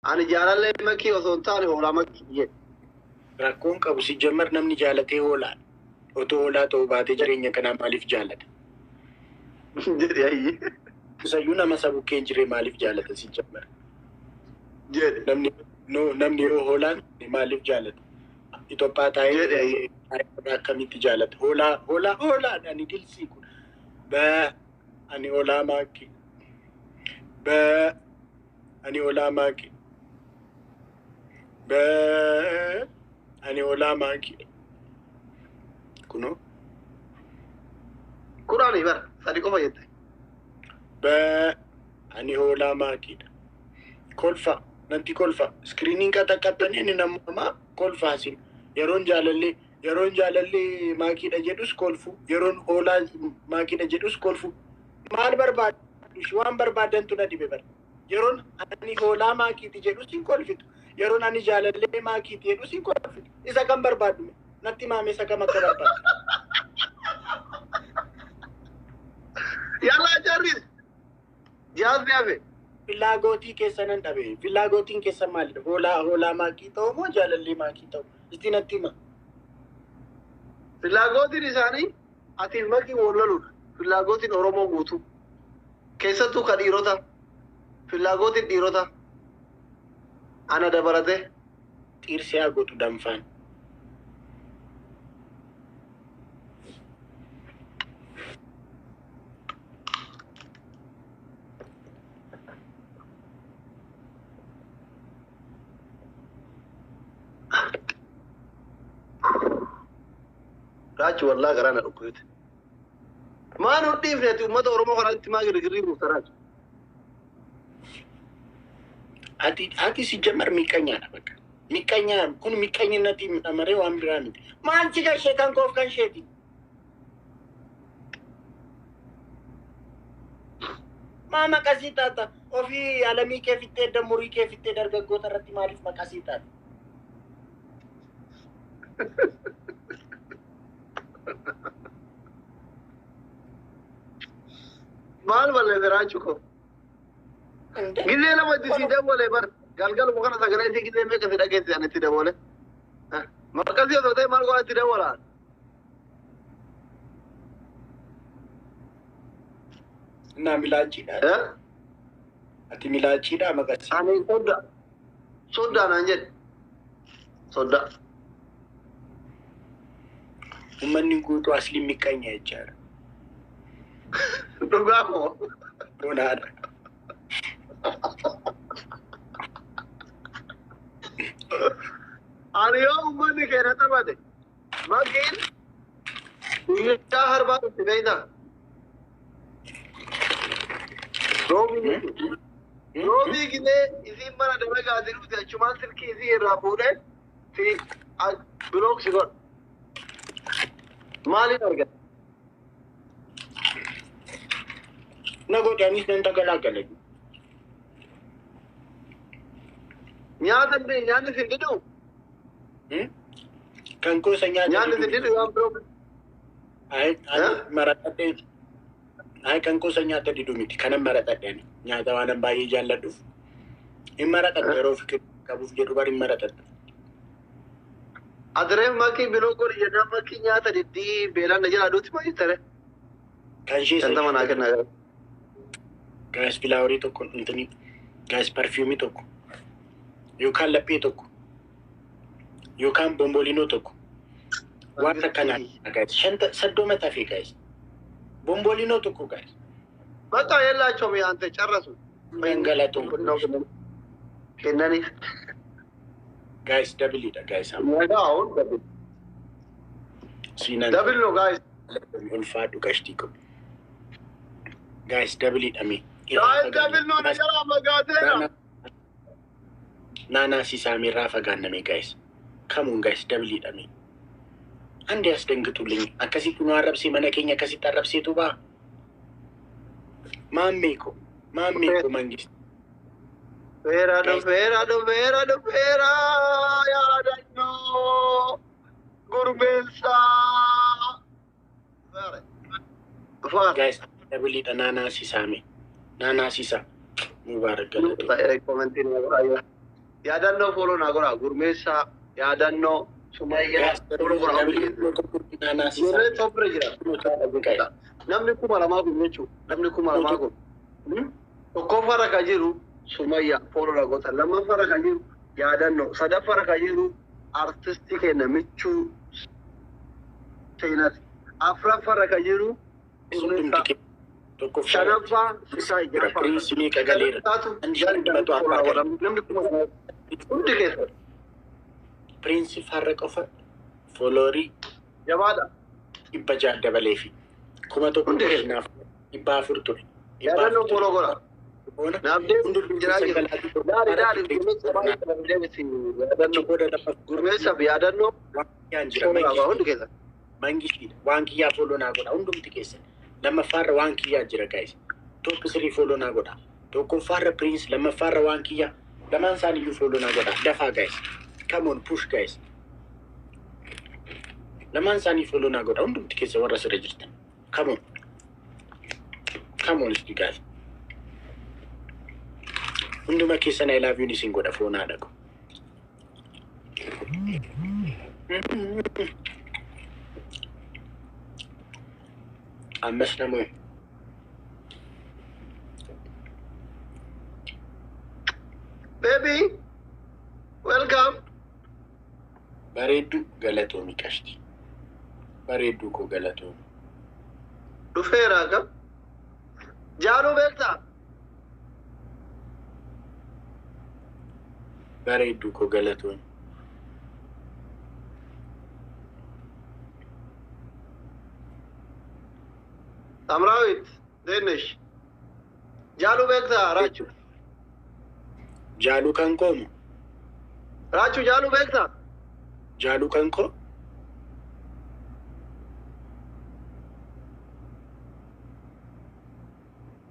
Ani jaalallee Makii osoo hin taane hoolaa Makii jedhe. Rakkoon qabu si jammar namni jaalatee hoolaadha. Otoo hoolaa ta'uu baatee jireenya kanaa maaliif jaalata? Jedhe ayyee. Isayyuu nama isa bukkee hin jirre maaliif jaalata si jammar? Jedhe. Namni no, namni yoo hoolaan maaliif jaalata? Itoophiyaa taa'ee Jedhe ayyee. Akkamitti jaalata? Hoolaa hoolaa hoolaa ani dilsii kun. Baa ani hoolaa maaki. Baa ani hoolaa maaki. Baa ani hoolaa maaki. Kunoo. Kudhaanii bara sadi qofa jette. Baa ani hoolaa maakiidha. Kolfa nanti kolfa iskiriiniin qaxaqqaxxanii inni namaa kolfaasin yeroon jaalallee maakiidha jedhus kolfu, yeroon hoolaa maakiidha jedhus kolfu. Maal barbaadu? Waan barbaadantu na dhibe bara. Yeroon ani hoolaa maakiiti jedhus hin kolfitu, yeroon ani jaalallee maakiiti jedhus hin kolfitu. Isa kam barbaaddu? Natti maame, isa kam akka barbaaddu? Yallaa jarris. Jaasni hafe. Filaagootii keessa nan dhabe. Filaagootiin keessa maalidha? Hoolaa maakii ta'u moo jaalallee maakii ta'u? Isti natti hima. Filaagootiin isaanii atiif Makii wal loludha. Filaagootiin Oromoo guutuu. Keessattuu ka dhiirota. Filaagootiin dhiirota. Ana dabalatee. Xiirsii haa gootu danfaan. Raachi wallaa garaa na dhukkubite. Maa nu dhiifne ati uummata Oromoo kanatti maa girgirrii buufta, Raachi? Ati si jammar miqqanyaadha bakka. Miqqanyaa kun miqqanyinati maree waan biraa miti. Maal si gashee kan koof kan isheeti? Maa maqasii taata? Ofii alamii kee fixxee, dammurii kee fixxee, dargaggoota irratti maaliif maqasii taata? Maal balleesse, Raachuu koo? Gizee lama itti sii dawwale bar. Galgaluma kana sagalee isii gizee meeqa si dhageesse ani itti dawwale? Maqasii osoo ta'e maal godha itti dawwala? Innaa milaachiidha. Ati milaachiidha maqasii. Ani sodda. Soddaa naan jedhe. Soddaa. Uummanni guutuu asliin miqqanya jechaadha. Dhugaa moo? Bonaadha. Ani yoo uummanni keenya taphate makiin guyyaa harbaa dhufti beektaa? Roobii roobii gisee isiin mana dalagaatii dhufte achumaan silkii isii irraa fuudhee fi block si godha. Maaliin argata? Na godhe, anis nan tagalaagala. Nyaata illee nyaanni sin diduu? Kan gosa nyaata Nyaanni sin diduu waan biroo? Ay, ani maratadhee. Ay, kan gosa nyaata diduu miti. Kanan maratadhe ani. Nyaata waan baay'ee jaalladhuuf. Hin maratadhe, yeroo fikir qabuuf jedhu bar hin maratadhe. Adireen makii block godhi jennaan makii nyaata diddii beelaan na jalaa duuti maa jettare? Kan ishee 50 naa kennaa gara. Guys, flowerii tokko intini. Guys, perfumeii tokko. Yookaan laphee tokko. Yookaan bombolinoo tokko. Waan akkanaa guys. Shanta 30 tafee, guys. Bombolinoo tokko, guys. በቃ የላቸውም ያንተ ጨረሱ። Dhangala'oon. Kennaniif. Guys, doubleiidha, guys. አሁን double Siinaan double ነው guys. Ulfaadhu gashtii qabu. Guys, doubleiidha mee. Guys, double ነው ነገር አመጋቴና ናና ሲሳሜ irraa fagaanname, guys. Come on, guys, doubleiidha mee. Andi ያስደንግጡልኝ. Akkasitti nu arrabsee, mana keenya akkasitti arrabseetu ba'a. Maammee ko maammee ko mangist. Dhufeera, dhufeera, dhufeera, dhufeera, yaadannoo gurmeessaa. Dhufaar. Guys, doubleiidha, ናና ሲሳሜ ናና ሲሳ ሙባረክ ገለጡ. Commentiin. Yaadannoo follow naa godhaa. Gurmeessaa, yaadannoo, Sumayyaa follow godhaa hundi keessan. Ijoollee top bira jira. Namni 2000 kun jechuudha. Namni 2000 kun. Tokkoffaarra kan jiru Sumayyaa follow naa goota. Lammaffaarra kan jiru yaadannoo. Sadaffaarra kan jiru artistii keenya Michuu Seenati. Afuraffaarra kan jiru Gurmeessaa. Shanaffaa Sisaa Jaaffaa. Piriinsi meeqa galeera? Namni 2000 hundi keessa. Piriinsi farra qofa followerii Jabaadha. 600 dabalee fi 1000 Hundi keessa. Kanaaf 400 ture. Yaadannoo follow godha. Boona Naaf deebi jiraa jiru. Daari daari gurmeessa baay'ee naaf deebisi yaadannoo. Booda lafa Gurmeessaaf yaadannoo waan kiyyaan jira. follow naa godha hundi keessa. Mangishiidha. Waan kiyyaa follow naa godha hundumti keessan. Lammaffaarra waan kiyyaa jira, guys. Top three follow naa godha. Tokkoffaarra Piriins, lammaffaarra waan kiyyaa. Lamaan isaaniiyyuu follow naa godha. Dafaa, guys. Come on, push, guys. Lamaan isaanii follow naa godha hundumti keessa warra sirra jirtan. Come on. Come on, guys. Hunduma keessan I love you isin godha foon haadha ko. Ammas namoo Baby, welcome. Bareedduu galatoomi qashti. Bareedduu koo galatoomi. Dhufeera akkam. Jaaluu beektaa? Bareedduu koo galatoomi. Samraawit, deenish. Jaaluu beektaa Raachuu? Jaaluu kan koomu? Raachuu, jaaluu beektaa? Jaaluu kan koo?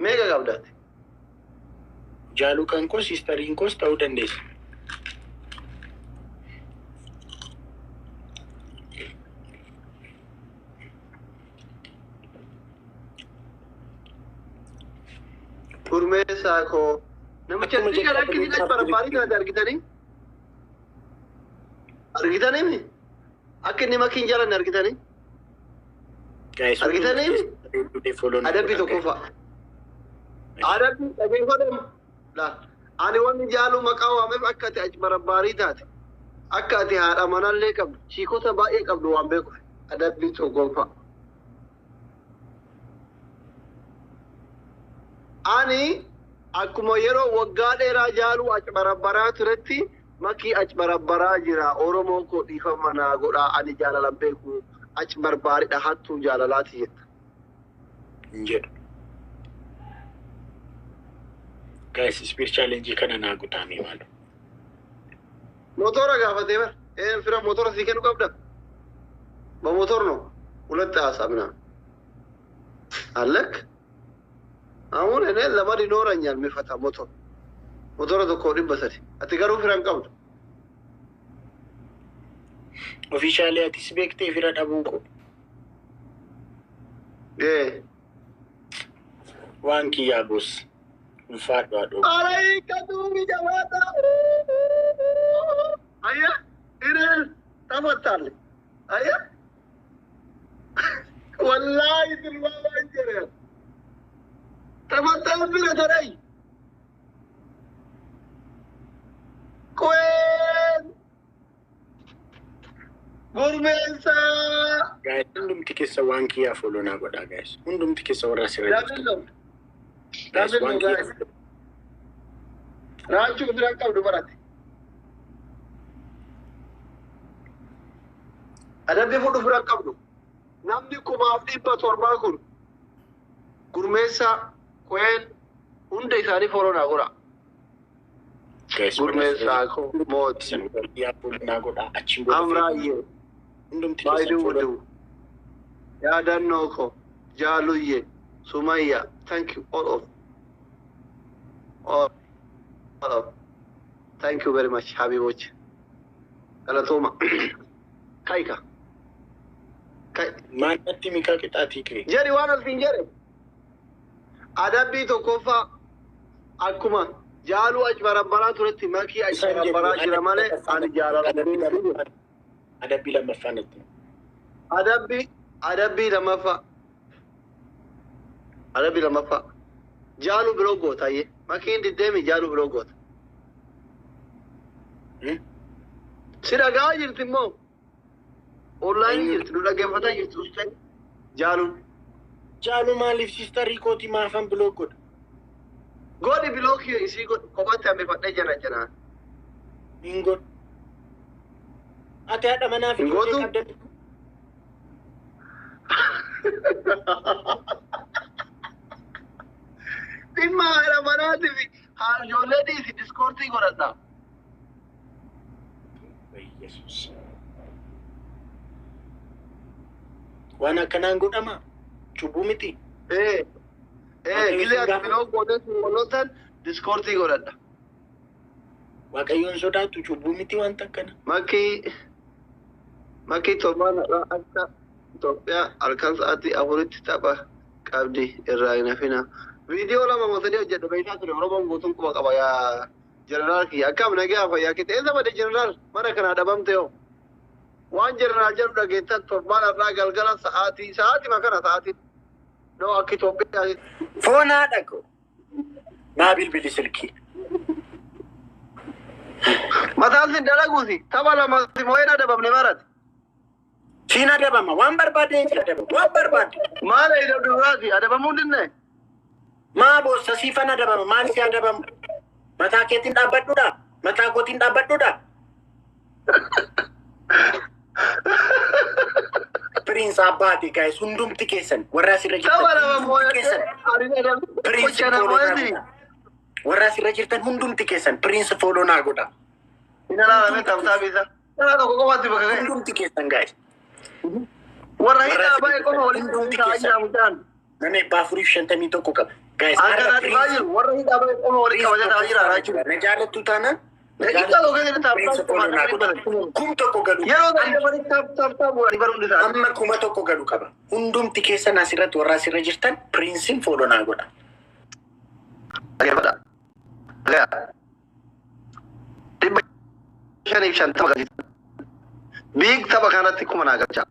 Meeqa qabdaati? Jaaluu kan koo sisteriin koos ta'uu dandeessa. Gurmeessaa koo. Namicha Akkuma inni kan akka inni achi barbaarii taate argitanii? Argitanii? Akka inni makiin jalanne argitanii? Guys, Argitanii? Adabbii tokkoffaa. Adabbii dhageeffadhamu. Ani wanni jaaluu maqaa waameef akka ati achi barbaarii taate. Akka ati haadha manallee qabdu. Chiikota baay'ee qabdu waan beekuuf. Adabbii tokkoffaa. Ani akkuma yeroo waggaa dheeraa jaaluu achi barabbaraa turetti makii achi barabbaraa jira. Oromoo koo dhiifama naa godhaa, ani jaalalan beeku achi barbaaridha, hattuu jaalalaati jetta. Hin jedhu. Guys, speed challenge kana naa guutaamee maalu. Motora gaafatee bar. Fira motora sii kennu qabda. በሞተር ነው ሁለት አሳ ምናምን አለክ። አሁን እኔ ዘመድ ይኖረኛል የሚፈታ ሞቶር motora tokko 300, ati garuu fira hin qabdu. Officially atis beektee fira dhabuu koo. Ee. Waan kiyyaa boos. Ulfaadhu haadhoo. Ara hiikkatuumi jabaata. Ayya iree tafattalle. Ayya wallaahi tilmaama hin jedhe. Tafattaan bira tarai. Queen Gurmeessaa. Guys, hundumti keessa waan kiyyaa follow naa godhaa, guys. Hundumti keessa warra asirra jirtan. Dabillo. Guys, Dabillo waan kiyyaa guys. Raachuu bira qabdu barate. Adabbii fudhu bira qabdu. Namni 1700 kun Gurmeessaa, Queen hunda isaanii follow naa godha. Guys, warra asirra Gurmeessaa koo mootii. jirtan waan kiyyaa follow naa godhaa. Achiin booda Amraayyee. hundumti keessan Baay'ee follow. wudu. Yaadannoo koo. Jaaluyye. Sumayya. Thank you all of. All, all of. Thank you very much, Habiboch. Galatooma. Kaika. Kai. Maal natti mikaa qixaatii kee? Jedhi waan alfiin jedhe. Adabbii tokkoffaa akkuma Jaaluu ajbarambaraa turetti makii ajbarambaraa jira malee ani jaalala. Adabbii lammaffaa natti. Adabbii lammaffaa. Adabbii lammaffaa. Jaaluu biroo goota ayyee. Makiin diddeemi jaaluu biroo goota. Si dhagaa jirti immoo. Onlaayinii jirti nu dhaggeeffataa jirti ustee. Jaaluun. Jaalu maaliif sistarii kooti maafan block godha? Godhi block isii godhi kophaatti hambifadhee jana janaan. Hin godhu. Ati haadha manaa fi Hin gootu? ijoollee qabda. Dhimma haadha manaatiif haa ijoollee dhiisi diskoortii godhadha. Yesuus. Waan akkanaan godhama. Cubbuu miti. Ee gillee ati block gootee wallotan diskoortii godhadha. Waaqayyoon sodaattu cubbuu miti wanta akkana. Makii torbaan har'aa akka Itoophiyaa halkan sa'aatii 4tti tapha qabdi irraa hin hafina. Viidiyoo lama mootanii hojjedhu beektaa ture Oromoon guutuun quba qaba yaa jeneraal kiyya. Akkam nagaa fayyaa kee eessa bade jeneraal mana kanaa dhabamte yoo. Waan jeneraal jedhu dhageettan torbaan har'aa galgala sa'aatii kana sa'aatii. No akka Itoophiyaa. Foon haadha koo. Naa bilbili silkii. Mataan sin dalaguusi tapha lama si moo'een adabamne barate. Siin adabama waan barbaade si adabama waan barbaade. Maal duraati adabamuu dinne? Maa boossa siifan adabama maal si adabamu? Mataa keetiin dhaabbadhuudha. Mataa kootiin dhaabbadhuudha. Piriins abbaati guys hundumti keessan warra asirra jirtan Tapha lama hundumti keessan moo'ee Piriins hojjana follow naa moo'eeti. godha. Warra asirra jirtan hundumti keessan piriins follow naa godha. Ina laalame tabtaa bisa. Kana tokko qofaatti bakka ga'e. Hundumti keessan guys. Warra hidhaa baay'ee qofa walitti Hundumti ta'aa keessan. jira mucaan. Nama 451 qaba. Guys Akka har'a kanatti piriins jiru warra hidhaa baay'ee qofa walitti qabatee jira jechuudha. Na jaalattu taanaan. Daqiiqaa tokko keessatti Piriins taphtaa follow naa godha. 1000 galu. Yeroo ta'e dabanii taap taap taap godhanii baruun isaa. Amma 1000 galu qaba. Hundumti keessan asirratti warra asirra jirtan piriinsiin follow naa godha. Dhaggeeffadha. Dhaggeeffadha. 550 galchita. Biig tapha kanatti kuma naa galcha.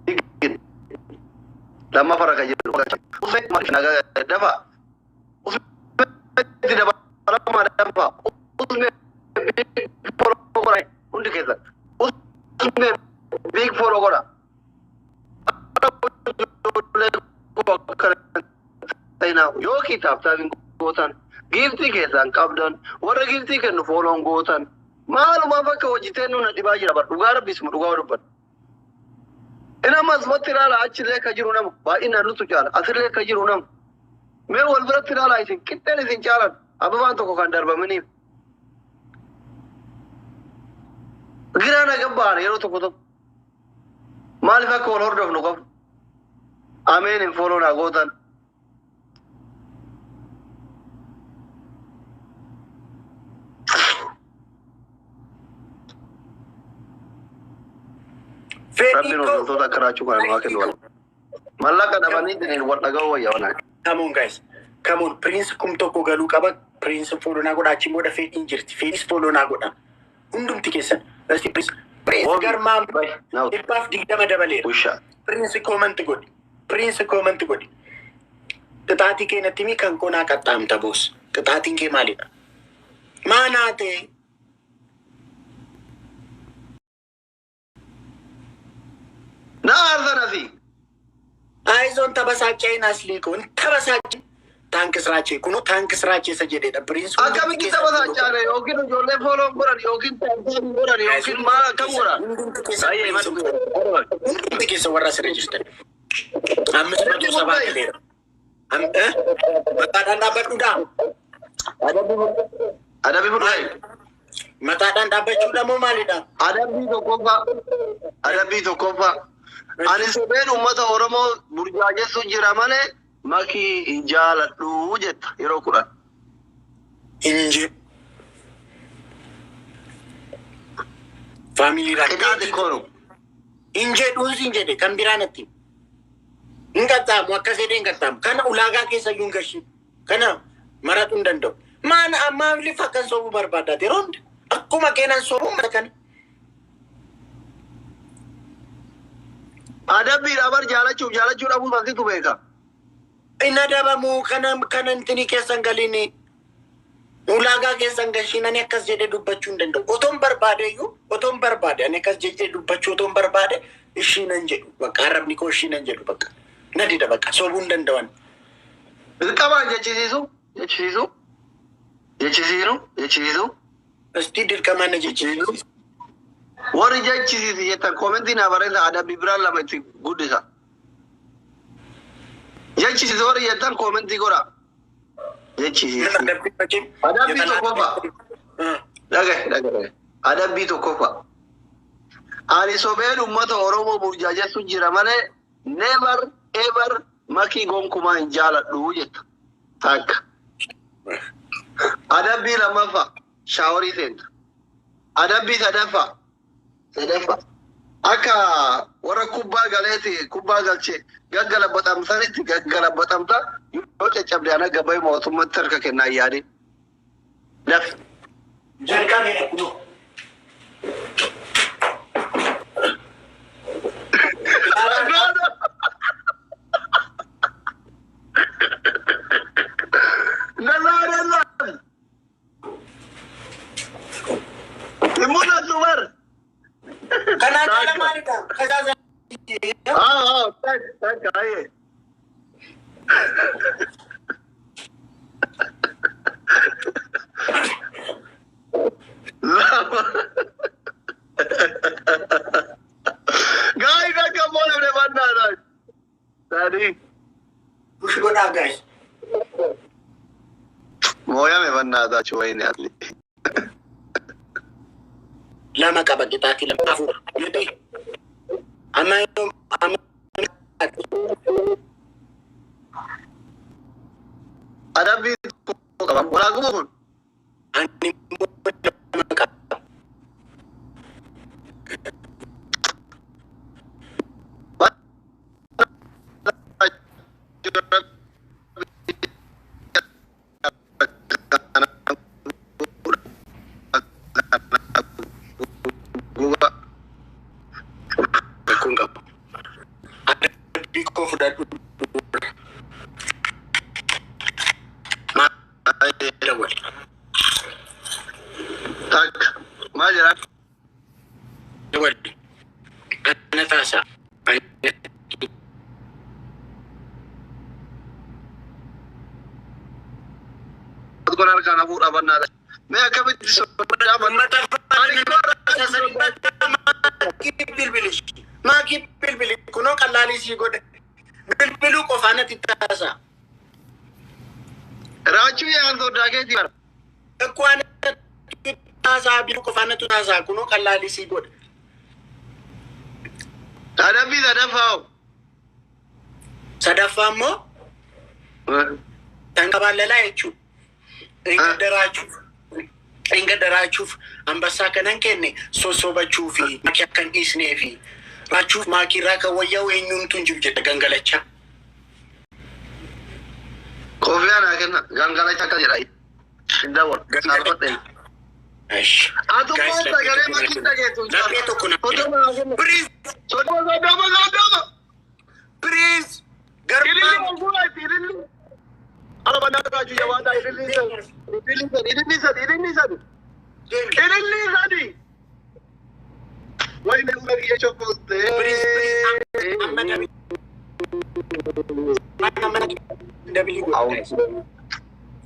Biig lammaffaa irra kan jiru. Usme dafa. Usme dabalama dafa. Usme big follow godha. Hundi keessan. Usme big follow godha. Yookiin taaptaabiin gootan giiftii keessaan qabdan warra giiftii kennu fooloon gootan maalumaaf akka hojjeteen nuna dhibaa jira bar dhugaa rabbisuma dhugaa dubbadha. Inni amma asumatti ilaala achillee ka jiru nama baay'inaan nutu caala asillee ka jiru nama mee wal biratti ilaala isin qixxeen isin caalan ababaan tokko kan darbaminiif. Giraa na gabba'an yeroo tokko tokko maaliif akka wal hordofnu qofa ameen hin follow naa gootan. Rabbiin hordoftoota akka raachuu kana namaa kennu wal. Mallaqa dhabanii ittiin wal dhaga'uu wayya wanaa. Come on guys. Come on. Prince 1000 galuu qaba. Prince follow naa godha. Achi booda fedhiin jirti. Fedhis follow naa godha. Hundumti keessan. Asti Prince. Prince garmaam 120 dabaleera. Usha. Prince comment godhi. Prince comment godhi. Qixaatii kee natti himi kan koo naa qaxxaamta boos. Qixaatiin kee maalidha? Maa naa ta'e? Na aarsan asii. Ayizoon tabasaacha'een asliikoon tabasaacha'e. Thanks Raachee kunoo thanks Raachee isa jedhedha. Prince Akkamitti taphataa yookiin ijoollee follow godhan yookiin taaptaabii godhan yookiin maal akkam godhan. Hundumti keessan Baay'ee madu. hundumti keessan warra asirra jirtan. 507 galeera. Mataadhaan dhaabbadhuudha. Adabbii fudhate. Mataadhaan dhaabbachuudha moo maalidha? Adabbii tokkoffaa. Adabbii tokkoffaa. Ani sobeen uummata Oromoo burjaajessu jira malee makii hin jaaladhu jetta yeroo 10. Hin jedhu. Faamilii Qixaati koonu. Hin jedhuun siin jedhe kan biraa natti. Hin qaxxaamu akkas jedhee hin qaxxaamu. Kana ulaagaa keessa iyyuu hin gashin. Kana Maratuu hin danda'u. Maan maaliif akkan sobuu barbaaddaate yeroo hunda? Akkuma keenan sobuu mata kana. Adabbiidha bar jaalachuuf jaalachuu dhabuu maaltu beeka. Inni adabamuu kana kana intinii keessan galiini ulaagaa keessan gashiin ani akkas jedhee dubbachuu hin danda'u. Otoon barbaade iyyuu otoon barbaade ani akkas jedhee dubbachuu otoon barbaade ishii nan jedhu bakka arrabni koo ishii nan jedhu bakka na dida bakka sobuu hin danda'an. Dirqamaan jechisiisu jechisiisu jechisiisu jechisiisu. Asti dirqamaan na jechisiisu. Warri jechisiisu jettan koomentii naa barreessa adabbii biraan lama itti guddisa. Jechisiisu warri jettan koomentii godha. Jechisiisu. Adabbii tokkoffaa. Dhagaye dhagaye. Adabbii tokkoffaa. Ani sobeen uummata Oromoo burjaajessu jira malee never ever makii gonkumaa hin jaaladhu jetta. Takka. Adabbii lammaffaa shaaworii seenta. Adabbii sadaffaa. Sadaffaa. Akka warra kubbaa galeeti kubbaa galchee gaggalabaxamsanitti gaggalabaxamta yoo caccabde ana gabaa mootummaatti harka kennaa yaadin. Dafi. Jalqabeera kunoo. Lallaa lallaa. Hin mul'atu bar. Kanaan caala maalidha? Kasaa Ah, ah, takka takka ayyee. Lama. Gaa'ii takka moolifne bannaadhaan. Sadii. Push godhaa guys. Mooyame bannaadhaa chuwayini alli. Lama qaba qixaatii lama afur. Nuti amma amma Adabbii tokko qaba. Walaakuma kun. Ani immoo lama qaba. Guba. Kun qabu. Adabbii koo fudhadhu. Maal dawwal? Takka. Maal jedhaa? Dawwal. Ana taasaa. Kun harkaan hafuudha bannaadha. Mee akkamitti sodaa Uummata bilbili. Maakii bilbili kunoo qallaalii sii godhe. Bilbiluu qofaa natti taasaa. Raachuu yaan sodaa keetii bara. Akkoo natti taasaa bilbiluu qofaa natti taasaa kunoo qallaalii sii godhe. Adabbii sadaffaa hoo? Sadaffaa immoo tanqabaallalaa jechuudha. Ingadaraachuuf ambassaa kanan kenne sossobachuu fi maakii akka hin dhiisnee fi raachuuf maakiirraa kan wayyaa'u eenyumtu hin jiru jedha gangalachaa. Koofiyyaa naa kenna. Gangalacha akka jedha. Hin dawwal. Saalfadhe. Atummaan sagalee makii dhageessu. Laphee tokko na Soddoma naa kenna. Please, Soddoma soddoma soddoma. please. Ililli Garbaam. ol fuula itti ililli. Ala bannaa raachuu jabaadhaa ililli sadi. Ililli sadi ililli sadi ililli sadi. Ililli sadi. Wayne fuula kiyya chokkooste. Please, please. Amma dabi. Amma dabili godha.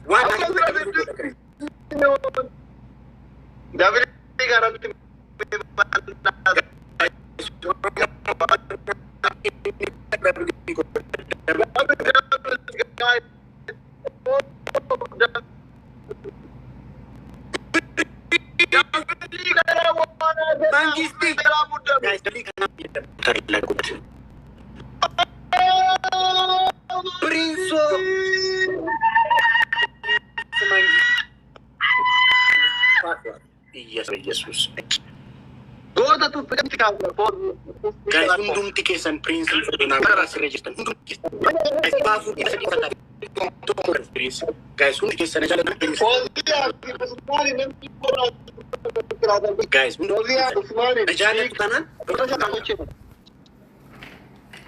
Waan dabili godha. Dabili garatti. Mangisti. Guys, dabili kanaaf jedhamu. Prinso. Yesus. Goota tuffatti kaasa. Guys, hundumti keessan prince fudhanaa asirra jirtan. Hundumti keessan. Guys, baafuu dhibba sadii fataa. Tokko prince. Guys, hundi keessan jaalladha prince. Fooziyaa fi Usmaani namni Guys, hundi Fooziyaa Usmaani. na jaallattu taanaan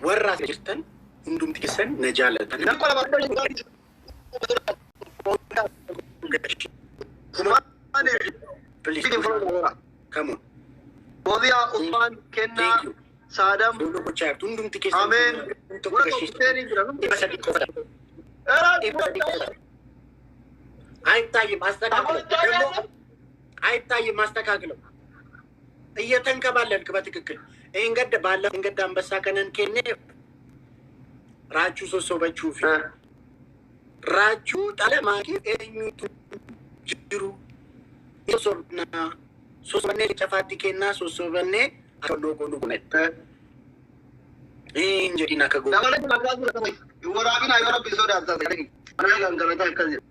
warra as jirtan hundumti keessan na jaallatan. Nama lama Usmaani. Please, come on. Fooziyaa Usmaan Kennaa Thank you. Saadam Lola gochaa jirtu hundumti keessan. Ameen. Tokko Warra gashiisa. tokko jira. 300 qofa. 300 qofa. አይታይም። አስተካክለው ደግሞ አይታይም። አስተካክለው እየተንከባለልክ በትክክል ይህን ባለ እንገድ አንበሳ ከነን ኬኔ ራቹ ሶሶበቹ ፊ ራቹ ጠለማኪ ኤኙቱ ጅሩ ሶሶብና ሶሶበኔ ጨፋቲ ኬና ሶሶበኔ አከሎ ጎኑ ጉነት ይህን ጀዲና ከጎ Waraabina yoo rabbi sodaatan mana gangalataa akkas jedha.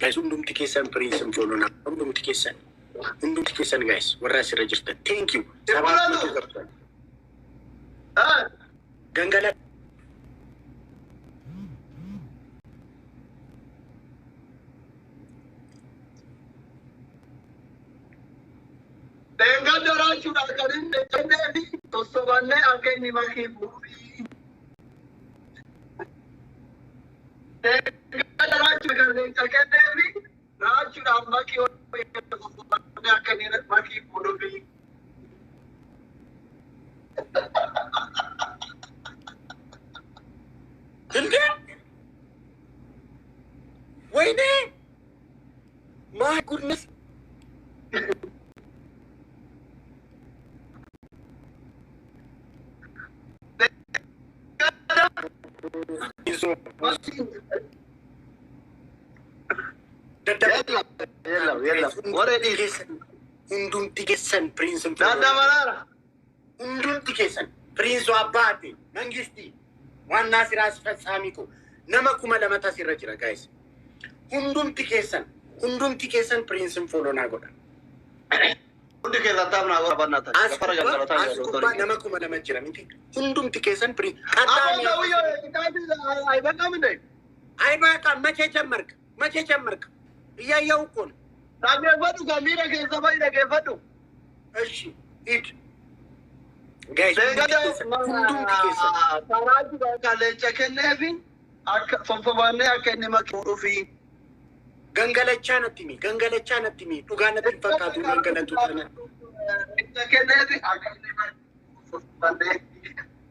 Guys, hundumti keessan prince followna, hundumti keessan, hundumti keessan, guys, warra asirra jirtan, thank you. 700 ገብቷል። ገንገላ Dheengadda raachuudhaan kan inni kennee fi sossobannee akka inni makii bu'uufi. Dheengadda raachuudha kan leenca kennee fi raachuudhaan makii sossobannee akka inni makii bu'uufi. እንዴ ወይኔ my goodness. Yalla, yalla. Warra dhiis. Hundumti keessan prince Daddabalaara. hundumti keessan prince አባቴ መንግስቲ ዋና ስራ አስፈጻሚ ko nama 2000 asirra jira. Guys, hundumti keessan, hundumti keessan prince follow naa godha. Hundi keessan taa'amnaa godha bannaata. As gubbaa, as gubbaa nama 2000 jira miti? Hundumti keessan prince Aboo ሰውዬው አይበቃም እንዴ? አይበቃም። መቼ ጀመርክ? መቼ ጀመርክ? እያየው እኮ ነው። Dhaggeeffadhu kan miira keessa bahi dhaggeeffadhu. እሺ ሂድ። Guys, hundumti keessan Karaa kan leenca kenneefi akka sossobannee akka inni makii fuudhuufi. Gangalachaa natti himi, gangalachaa natti himi. Dhugaa natti hin fakkaatu gangalatu kana. Leenca kenneefi akka inni makii sossobannee.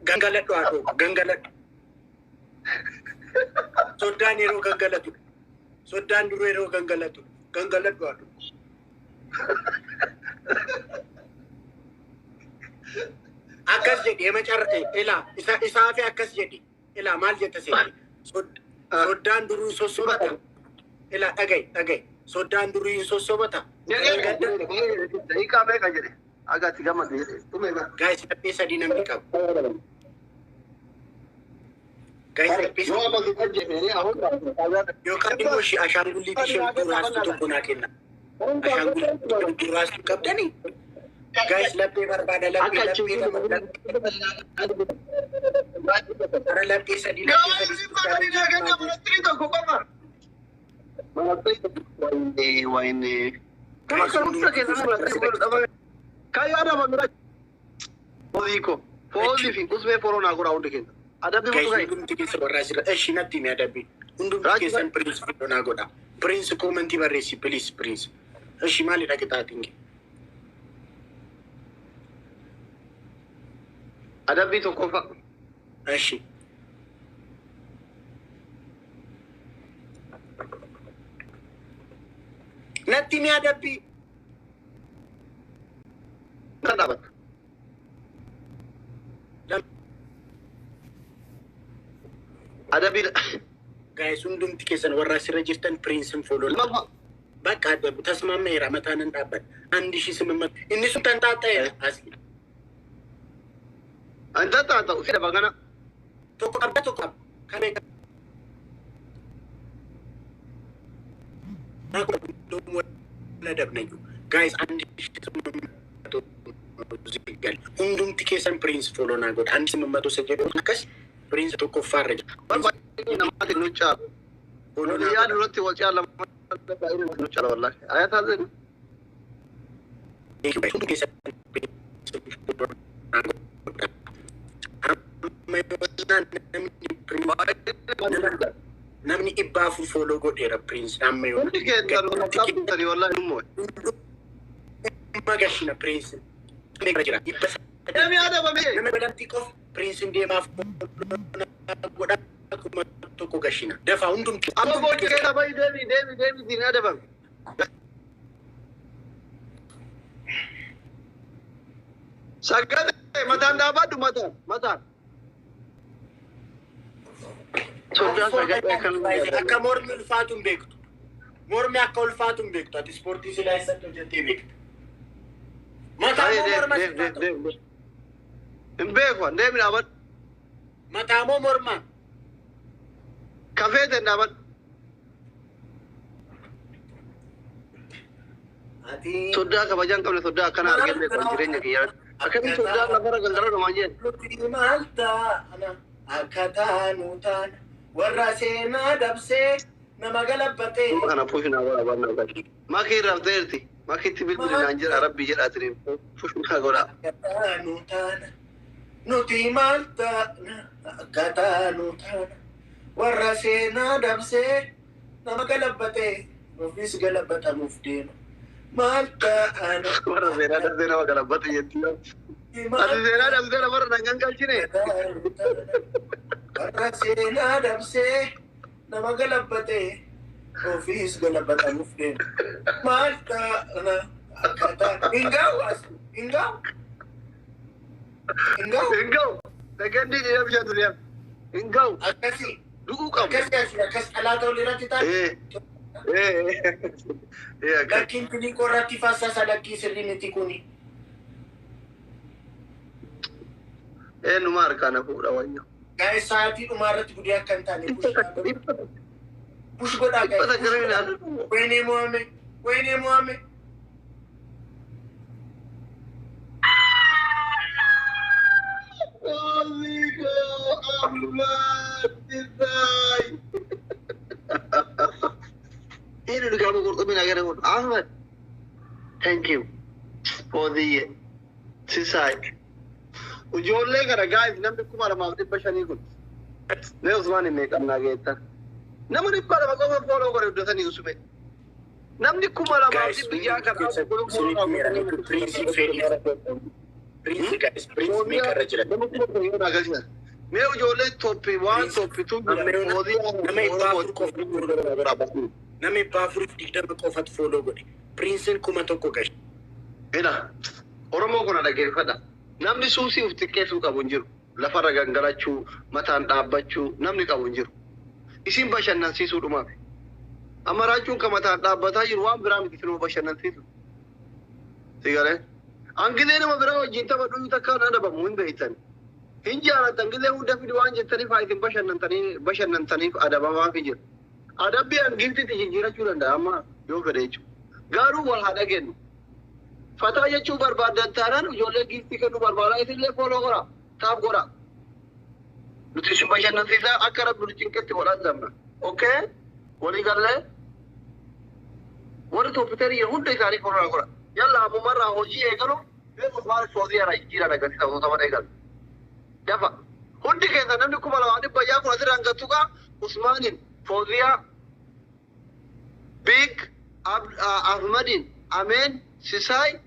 Gangaladhu haadhoo, gangaladhu. Soddaan yeroo gangalatu, soddaan duruu yeroo gangalatu, gangaladhu haadhoo. Akkas jedhi ilaa isaafi akkas jedhi. Ilaa, maal jette seeti? Soddaan duruu sossobata. Ilaa, dhaga'i, dhaga'i. Soddaan duruu hin sossobata. Daqiiqaa meeqa jedhe? Aga itti gammadu jedhe. Dhume bara. Guys, laphee sadii namni qabu. Guys, laphee Yoo sadii. amma si ajjeefne ahun Yookaan immoo ishee ashaangulliitii ishee duraastuu tokko naa kenna. Ashaangulliitii duraastuu qabdanii? Guys, laphee barbaada, laphee, laphee lama. Ara laphee sadii, laphee sadii. Tokko qofa. Wayne wayne. Guys, Kayyoo adaba Foozii ko. Foozii fi usmee follow naa godhaa hundi keessa. Adabbi Guys, mutu gahe. hundumti keessa warraa jira. Eshi natti himi adabbi. Hundumti keessan prince follow naa godha. Prince, commentii barreessi please, prince. Eshi, maalidha qixaatiin kee? Adabbii tokkoffaa. Eshi. Natti himi adabbii. Kan dhaabatta. Adabbii Guys, hundumti keessan warra asirra jirtan prince follow. lammaffaa. በቃ አደቡ ተስማማ ረመታንን ዳበት 1800 inni sun tantaa'eera asli. Anta ta'u fedha bagana. Tokko qabda, tokko qabda kan dabnayu. Guys, 1800 hundumti keessan prince follow naa godha. 1800 isa jedhu akkas. Prince tokkoffaarra jira. Baay'ee namaatti nu caala. Follow naa Guyyaa godhaa. duratti wal caala, baay'ee nu caala wallaahi. Ayataa zenu. Thank you guys. Hundi keessan follow naa godhaa. Amma yoonaa namni Prince Baay'ee namatti nu caala. Namni 400 follow godheera Prince amma yoona. Hundi keessan wal qabdani wallaahi nummoo. Hunduma gashina Prince. Meeqa jira? 300. Deemi adabame. Nama balamtii qofa Prince deemaaf godhaa 1000 gashina. Dafaa hundumtu. Amma booddee keessa bahi, deemi deemi deemi, siin adabame. Sagalee mataan dhaabadhu, mataan mataan. Soddaan sagalee akkan Akka mormi ulfaatu hin beektu. Mormi akka ulfaatu hin beektu. Ati ispoortii silaa eessatti hojjettee beekta? Mataa moo morma Deem deem sifaatu? deem. Hin beeku, deemi dhaabadhu. Mataa moo morma? Kafeeteen dhaabadhu. Ati Soddaa kabajaa hin qabne, soddaa akkana argee beeku jireenya kiyya. Akkamiin soddaa lafarra galgala dhumaa jeen. Nuti maal taana akka taanu taana warra seenaa dabsee nama galabbatee. Kana push naa godha waan naa godha. Makii rafteerti. Makiitti bilbili naan jedha, rabbi jedhaa push naa godha. Akka taanu taana nuti maal taana akka taanu taana warra seenaa dabsee nama galabbatee ofiis galabbatamuuf deema. Maal taana. Warra seenaa dabsee nama galabbate jetti. Ati seenaa dabsee namarra nan gangalchine. Warra seenaa dabsee nama galabbatee ofiis galabbatamuuf deema. Maal taana akka taanu. Hin gahu as, hin gahu. Hin gahu. Hin gahu. Sekendii 25 deema. Hin gahu. Akkasii. Du'uu qabu. Akkasii asii akkas dhalaata olirratti taate. Ee. Ee. Ee akkas. Lakkiin kiliikoo irratti fassasa, lakkii sirrii miti kuni. Ee, numa harkaa na fuudha wayyo. Gaa'e, sa'aatii dhumaa irratti gudii akka hin taane push godhaa 100 gaa'e. gara ilaalu. Wayinee mo'ame. Wayinee mo'ame. Amigo Ahmad Desai. Ini kamu qurxummii agarre kun Ahmad. Thank you for the Sisai. Ijoollee kana guys, namni 2500 kun. Mee Usmaan hin meeqannaa geettan? Nama 200 qofa follow godhe hojjetanii usume. Namni kuma lamaaf Guys, dhibbi ja'a kan Prince fedhii. Prince guys, Prince meeqarra jira? Mee ijoollee top one, top two. Nama 400 qofa. Nama 420 qofatu follow godhe. Princein 1000 gashe. Ila Oromoo kuna dhaggeeffadha. Namni suusii uf xiqqeessuu qabu hin jiru. Lafarra gangalachuu, mataan dhaabbachuu namni qabu hin jiru. Isin bashannansiisuu dhumaaf. Amma raachuun kan mataan dhaabbataa jiru waan biraa miti, isinuma bashannansiisu. Sigalee. Hangilee nama biraa wajjin taphadhu takka hin adabamu hin beektan. Hin jaallattan gilee hunda fidi waan jettaniif haa isin bashannantaniif adabamaa fi jira. Adabbii hangiftitti jijjiirachuu danda'a amma yoo fedhe jechuudha. Garuu wal haa dhageenyu. Fataa jechuu barbaadan taanaan ijoollee giiftii kennuu barbaadaa, isinillee follow godha. Tap godha. Nuti isin bashannansiisaa akka rabbi nu cinqetti godhaa zamna. Okay? Walii gallee warri top tenii hunda isaanii follow godha. Yalla, ammumarraa hojii eegalu. Beeku maal soozii hara jijjiiraan agarsiisa osoo taphan eegalu. Dafa. Hundi keessa namni 2600 kun asirraan gattuqaa Usmaanin, Fooziyaa, Big, Ahmadin, Ameen, Sisaay,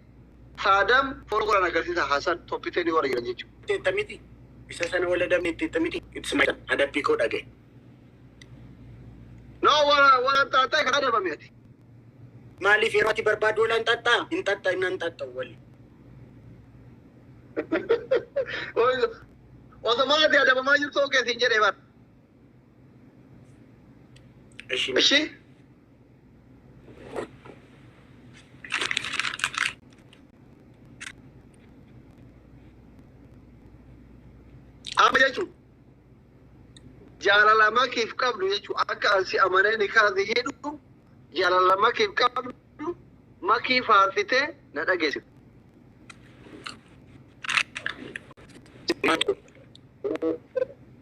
Saadam follow godhan agarsiisa, Hasan top tenii warra jiran jechuudha. Itteettamiti. Isa sana wal adabne itteettamiti. Itti adabbii koo dhagaye. No, wara wara taataa kan adabame ati. Maaliif yeroo ati barbaadu wal xaxxaa? Hin xaxxa, hin xaxxa'u wali. Osoo maati adabamaa jirtu okay siin jedhee bara. Ishi. Ishi. Amma jechuun jaalala makiif qabdu jechuun akka ansi amanee ni kaase jedhu, jaalala makiif qabdu makii faarsitee na dhageessisu.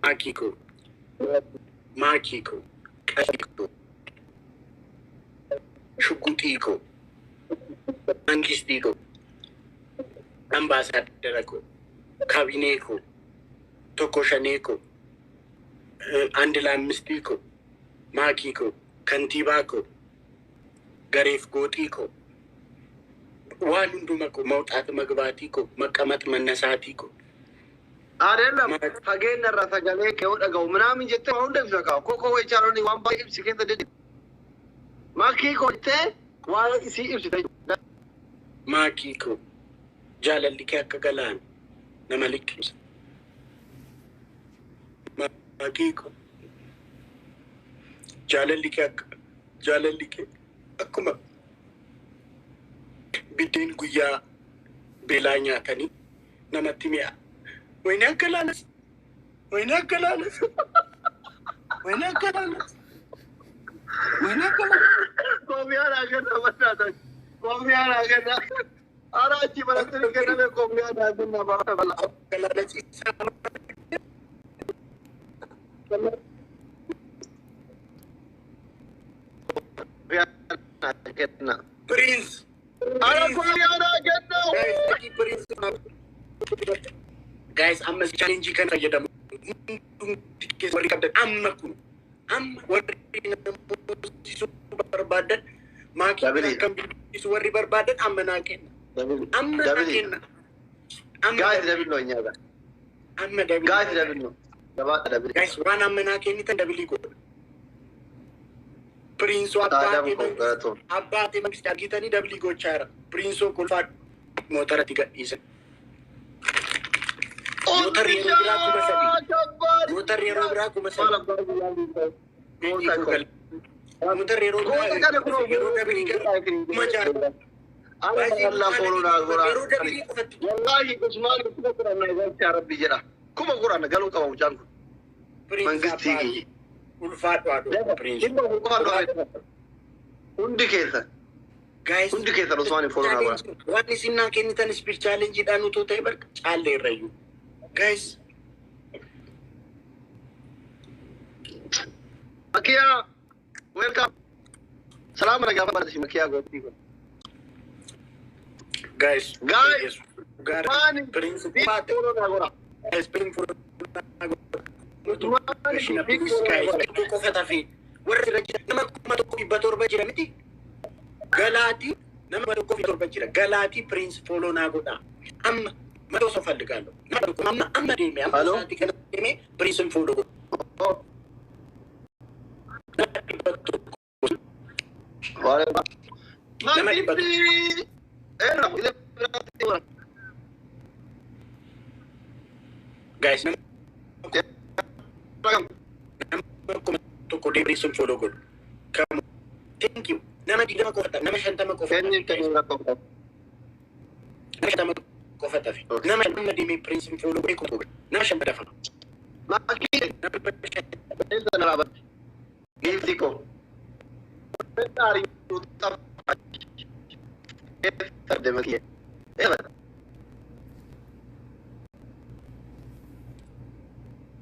Maakii koo, maakii koo, qalbii koo, shugguxii koo, mangistii koo, ambaasaadara koo, kaabinee koo, tokko shanee koo, አንድ ለአምስት koo, maakii koo, kantiibaa koo, gareef gooxii koo, waan hunduma koo, መውጣት መግባtii koo, መቀመጥ መነሳtii koo. አይደለም fageenya irraa sagalee kee yoo dhaga'u ምናምን jettee waa hunda ibsa kaa koko jechaadhaan waan baay'ee ibsi keessa dedde makii koo jettee waa isii ibsite. Maakii koo, jaalalli kee akka galaana nama liqimsa. Maakii koo, jaalalli kee akka jaalalli kee akkuma biddeen guyyaa beelaa nyaatanii namatti mi'a. ወይኔ አገላለጽ፣ ወይኔ አገላለጽ፣ ወይኔ አገላለጽ፣ ወይኔ አገላለጽ። Koofiyaan haa kenna badhaatan. Koofiyaan haa kenna. Ara achi baratanii kenname koofiyaan haa kenna balaa. አገላለጽ isaa Koofiyaan haa kenna. ፕሪንስ Ara koofiyaan haa kenna. Guys, amma challenge kana fayyadamu warri qabdan amma kun amma warri namoota barbaadan maakii Dabili. Kan bilbisu warri barbaadan amma naa kenna, amma naa Dabili. kenna amma. Guys, double ነው እኛ ጋር። Amma double. Guys, double ነው. Gabaadha double. Guys, waan amma naa kennitan double godha. Pirinsoo Saadam abbaatee koo galatoo. abbaatee mangisti argitanii double gochaa jira. Pirinsoo kolfaa mootaratti gadhiisan. Mootarri yeroo biraa 3,000. Mootarri yeroo biraa 3,000. Mootarri yeroo biraa yeroo double galu 6,000. Yeroo double qofatti. Wallaahi Usmaan 10,000 na galchaa rabbi jedha. 10,000 galuu qaba mucaan kun. Piriins Mangistii abbaatee kiyya. ulfaadhu haadho piriins. Hundi keessan. Guys, Hundi keessan Usmaan follow naa godha. waan isin naa kennitan speed challenge-dhaan utuu ta'e barqa caalle irrayyuu. Guys, Makiyaa, welcome. Salaama nagaa barbaadasi Makiyaa goottii kun. Guys, Guys, gaara Usmaan piriins big follow naa godha. Guys, piriins follow naa godha. Usmaan big Please, follow naa guys, godha. tokko qofa tafe warra irra jira nama 1,700 jira miti. Galaatii nama 1,700 jira. Galaatii piriins follow naa godha. Amma መቶ ሰው ፈልጋለሁ። Amma amma deeme amma Hello? sa'aatii kana deeme piriinsin follow godha. Nama 100. Nama 100. Mangisti. Eerra illee biraatti godha. Guys, nama 1,000 deeme piriinsin follow godhu. Come on. Thank you. Nama 20 qofa, nama 50 qofa. Kenni kenni rakkoo qaba. Nama 50 qofa tafe. Nama amma deeme piriinsin follow godhe kuma nama shan dafa. Makii Nama 500. eessa na dhaabatti? Giifti koo. Eessa deema kiyya? Eessa?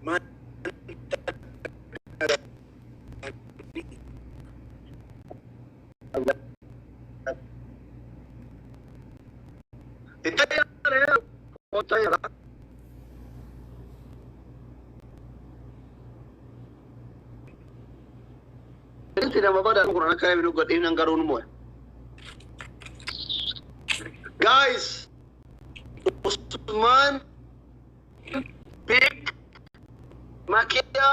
Maal Itti yaadee Inti nama badaa kun akka inni godhee nan garuu nu mo'e. Guys, Usman Big Makia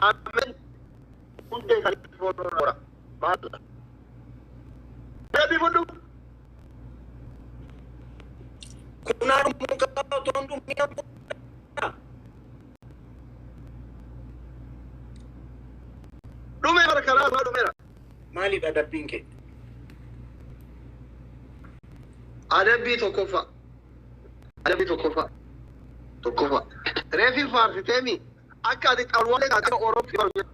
Ahmed hundee isaanii follow godha. Maal? Rabbi bundu. Kunaa muka otoo hin dhumin. Dhumee bara karaa isaa dhumeera. Maalidha adabbiin kee? Adabbii tokkoffaa. Adabbii tokkoffaa. Tokkoffaa. Reefi faarsiteemi akka ati xawalwaalee akka Oromoo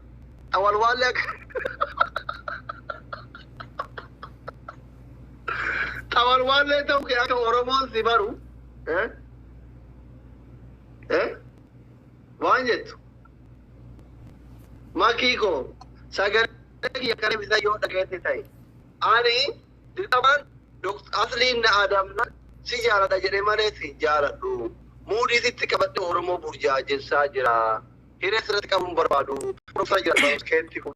xawalwaalee akka xawalwaalee ta'u kee akka Oromoon si baru. Eh? Eh? Waan jettu makii koo sagalee kiyya kana bisa yoo dhagayetti ta'e ani dirqamaan asliin na adamna si jaaladha jedhee malee si jaaladhu. Muudii sitti qabadhe Oromoo burjaajessaa jira. Hiree sirratti qabuun barbaadu. Profeesar jira keetti kun.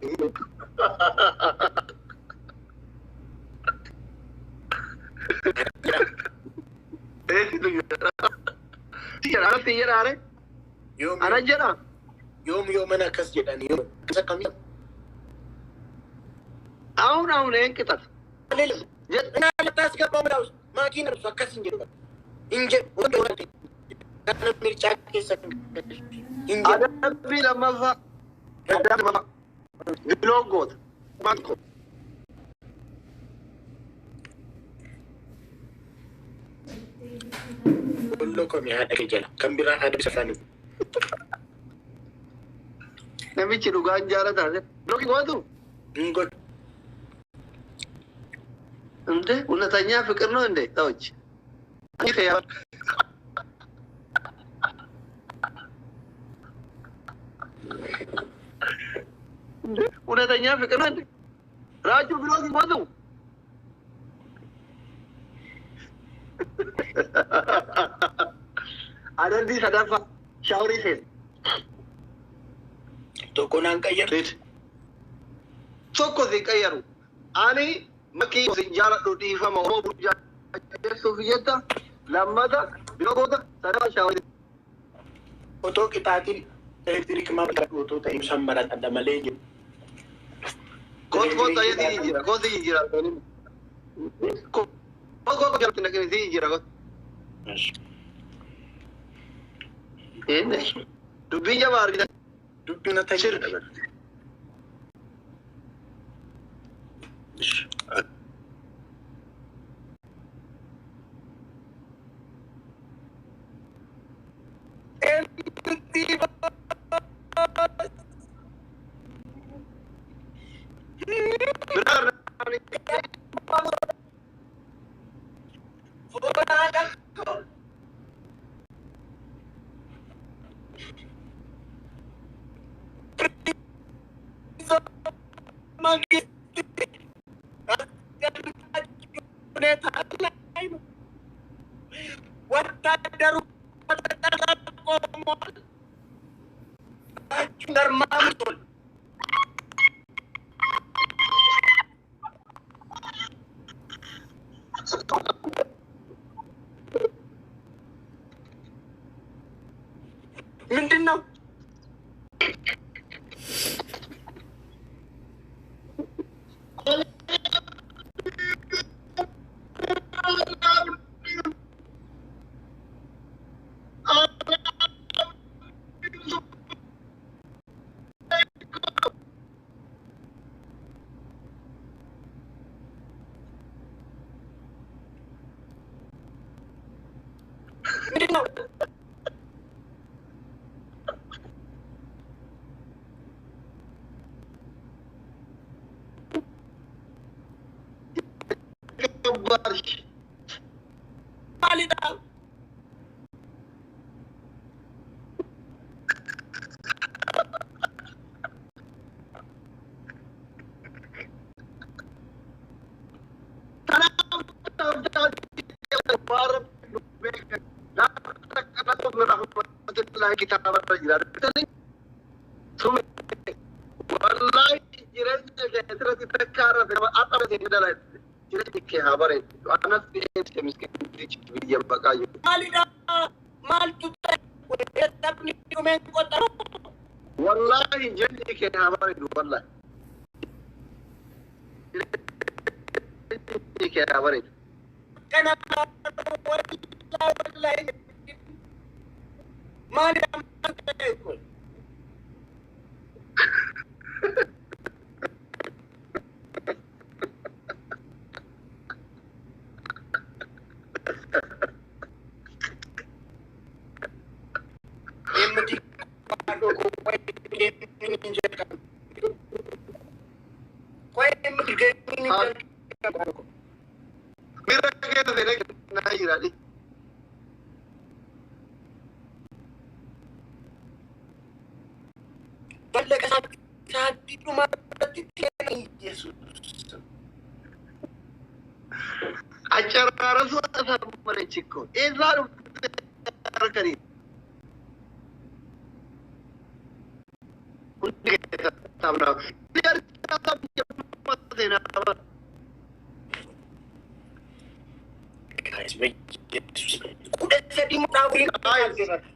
Eessitu jira. Si jedha anatti jedhaare. Yoom Ana jedha. yoom yooman akkas jedhani yoom akkas akkamii አሁን አሁን ይሄን ቅጣት እና ልታስገባው ምላውስ ማኪን እርሱ akkas hin jedhu hin jedhu kana mircaa keessa hin jedhu. Adabbii lammaffaa adabbii lammaffaa block goota Manko Bolloo komii haadha kee jala kan biraa haadha bisa faanii. Namichi dhugaan jaalata block gootu Hin godhu. እንዴ እውነተኛ ፍቅር ነው እንዴ ሰዎች? እውነተኛ ፍቅር ነው እንዴ? ራጁ block gootu adabbii sadaffaa shaaworii seen Tokko naan qayyartu. Tokko si qayyaru ani makii si jaaladhu dhiifama Oromoo burjaajessuuf jetta lammata block goota sadaffaa shaaworii. Otoo qixaatiin elektiriik maal otoo ta'e ibsaan maratadha malee jedhu. Koot koot ayyee si jira koot si jira koot koot jalatti naqini si jira koot. Dubbiin jabaa argitan. Dubbiin ata Shirk. ወታደሩ ቆሟል። ገርማምቷል። ምንድን ነው? ምንድን ነው? ከባድ ማሊዳ ማሊዳ ማልቱ taphni dhumeen qoxaru. Wallahi jireenyi kee haa bareedu wallahi. Jireenyi kee haa bareedu. Kana wallahi maalidha maal ta'e kun? Deemti Mira keessa seenee naa jira. አሳመረች እኮ። Eessaa dhufte harkanii? Hundi keessaa Guys, 13 immoo dhaabbii.